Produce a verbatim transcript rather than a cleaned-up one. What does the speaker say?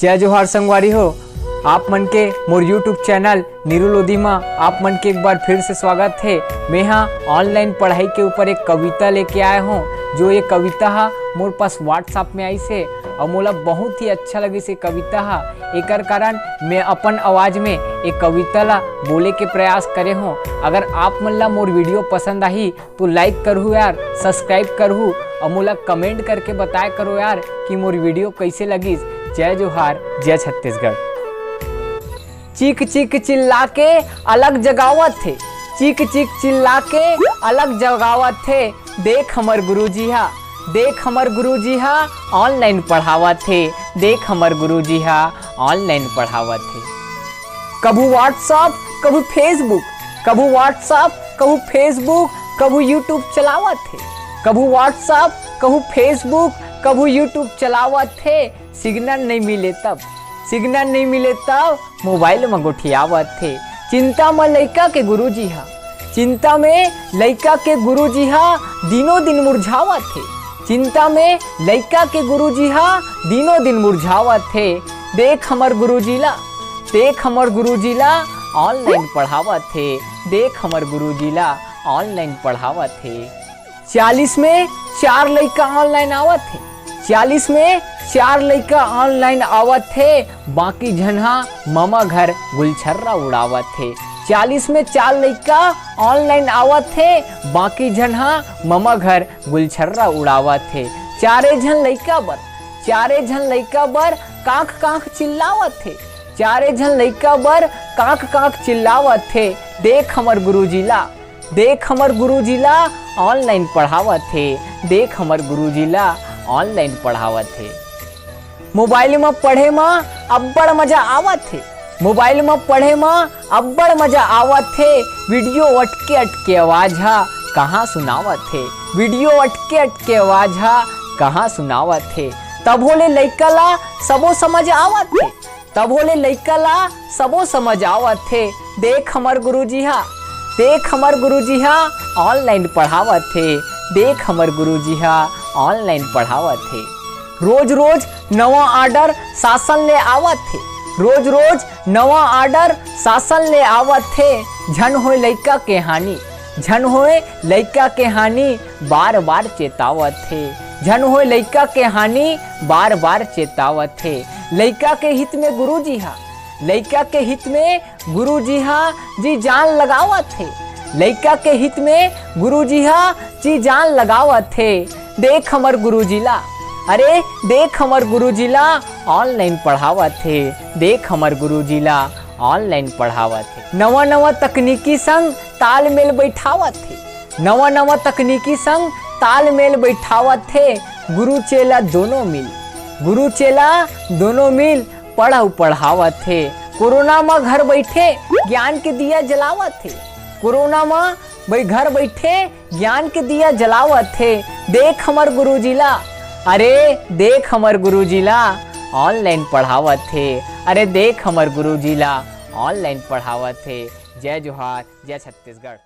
जय जोहार संगवारी हो, आप मन के मोर YouTube चैनल नीरू लोधी मा आप मन के एक बार फिर से स्वागत हे। मैं हा ऑनलाइन पढ़ाई के ऊपर एक कविता लेके आए हों, जो ये कविता हा मोर पास WhatsApp में आइस हे और मोला बहुत ही अच्छा लगिस ये कविता हा। एकर कारण मैं अपन आवाज में एक कविता ला बोले के प्रयास करे हों। अगर आप मन ला मोर वीडियो पसंद आही तो लाइक करहू यार, सब्सक्राइब करहू और मोला कमेंट करके बताया करो यार कि मोर वीडियो कैसे लगिस। जय जोहार, जय छत्तीसगढ़। चीख चीख चिल्ला के अलख जगावत हे, चीख चीख चिल्ला के अलख जगावत हे। देख हमर गुरुजी हा, देख हमर गुरुजी हा ऑनलाइन पढ़ावत हे, देख हमर गुरुजी हा ऑनलाइन पढ़ावत हे। कभू WhatsApp, कभू Facebook, कभू WhatsApp, कभू Facebook, कभू YouTube चलावत हे। कभू WhatsApp, कभू Facebook, कभू YouTube चलावत हे। सिग्नल नहीं मिले तब, सिग्नल नहीं मिले तब मोबाइल म गोठियावत हे। चिंता म लइका के गुरुजी हा, चिंता में लइका के गुरुजी हा दिनों दिन मुरझावत हे। चिंता में लइका के गुरुजी हा दिनों दिन मुरझावत हे। देख हमर गुरुजी ला, देख हमर गुरुजी ला ऑनलाइन पढ़ावत हे, देख हमर गुरुजी ला ऑनलाइन पढ़ावत हे। चालीस में चार लइका ऑनलाइन आवत हे, चालीस में चार लइका ऑनलाइन आवत हे, बाकी झन हा ममा घर गुलछर्रा उड़ावत हे। चालीस में चार लइका ऑनलाइन आवत हे, बाकी झन हा ममा घर गुलछर्रा उड़ावत हे। चारे झन लइका बर, चारे झन लइका बर कांख कांख चिल्लावत हे। चारे झन लइका बर कांख कांख चिल्लावत हे। देख हमर गुरुजी ला, देख हमर गुरुजी ला ऑनलाइन पढ़ावत हे। देख हमर गुरुजी ला ऑनलाइन पढ़ावत हे। मोबाइल म पढ़े म अब्बड़ मजा आवत हे। मोबाइल म पढ़े म अब्बड़ मजा आवत हे। वीडियो अटके अटके आवाज हा कहाँ सुनावत हे। वीडियो अटके अटके आवाज हा कहाँ सुनावत हे। तभो ले लइका ला सबो समझ आवत हे। तभो ले लइका ला सबो समझ आवत हे। देख हमर गुरुजी हा, देख हमर गुरुजी हा ऑनलाइन पढ़ावत हे। देख हमर गुरुजी हा ऑनलाइन पढ़ावत हे। रोज रोज नवा ऑर्डर शासन ले आवत हे। रोज रोज नवा ऑर्डर शासन ले आवत हे। झन होय लइका के हानि, झन होय लइका के हानि, बार बार चेतावत हे। झन होय लइका के हानि, बार बार चेतावत हे। लइका के हित में गुरुजी हा, लइका के हित में गुरुजी हा जी जान लगावत हे। लइका के हित में गुरुजी हा जी जान लगावत हे। देख हमर गुरुजी ला, अरे देख हमर गुरुजी ला ऑनलाइन पढ़ावत हे। देख हमर गुरुजी ला ऑनलाइन पढ़ावत हे। नवा नवा तकनीकी संग तालमेल बैठावत हे। नवा नवा तकनीकी संग तालमेल बैठावत हे। गुरु चेला दोनों मिल, गुरु चेला दोनों मिल पढ़ अउ पढ़ावत हे। कोरोना म घर बैठे ज्ञान के दिया जलावत हे। कोरोना म बै-, घर बैठे ज्ञान के दिया जलावत हे। देख हमर गुरुजी ला, अरे देख हमर गुरुजी ला ऑनलाइन पढ़ावत हे। अरे देख हमर गुरुजी ला ऑनलाइन पढ़ावत हे। जय जोहार, जय छत्तीसगढ़।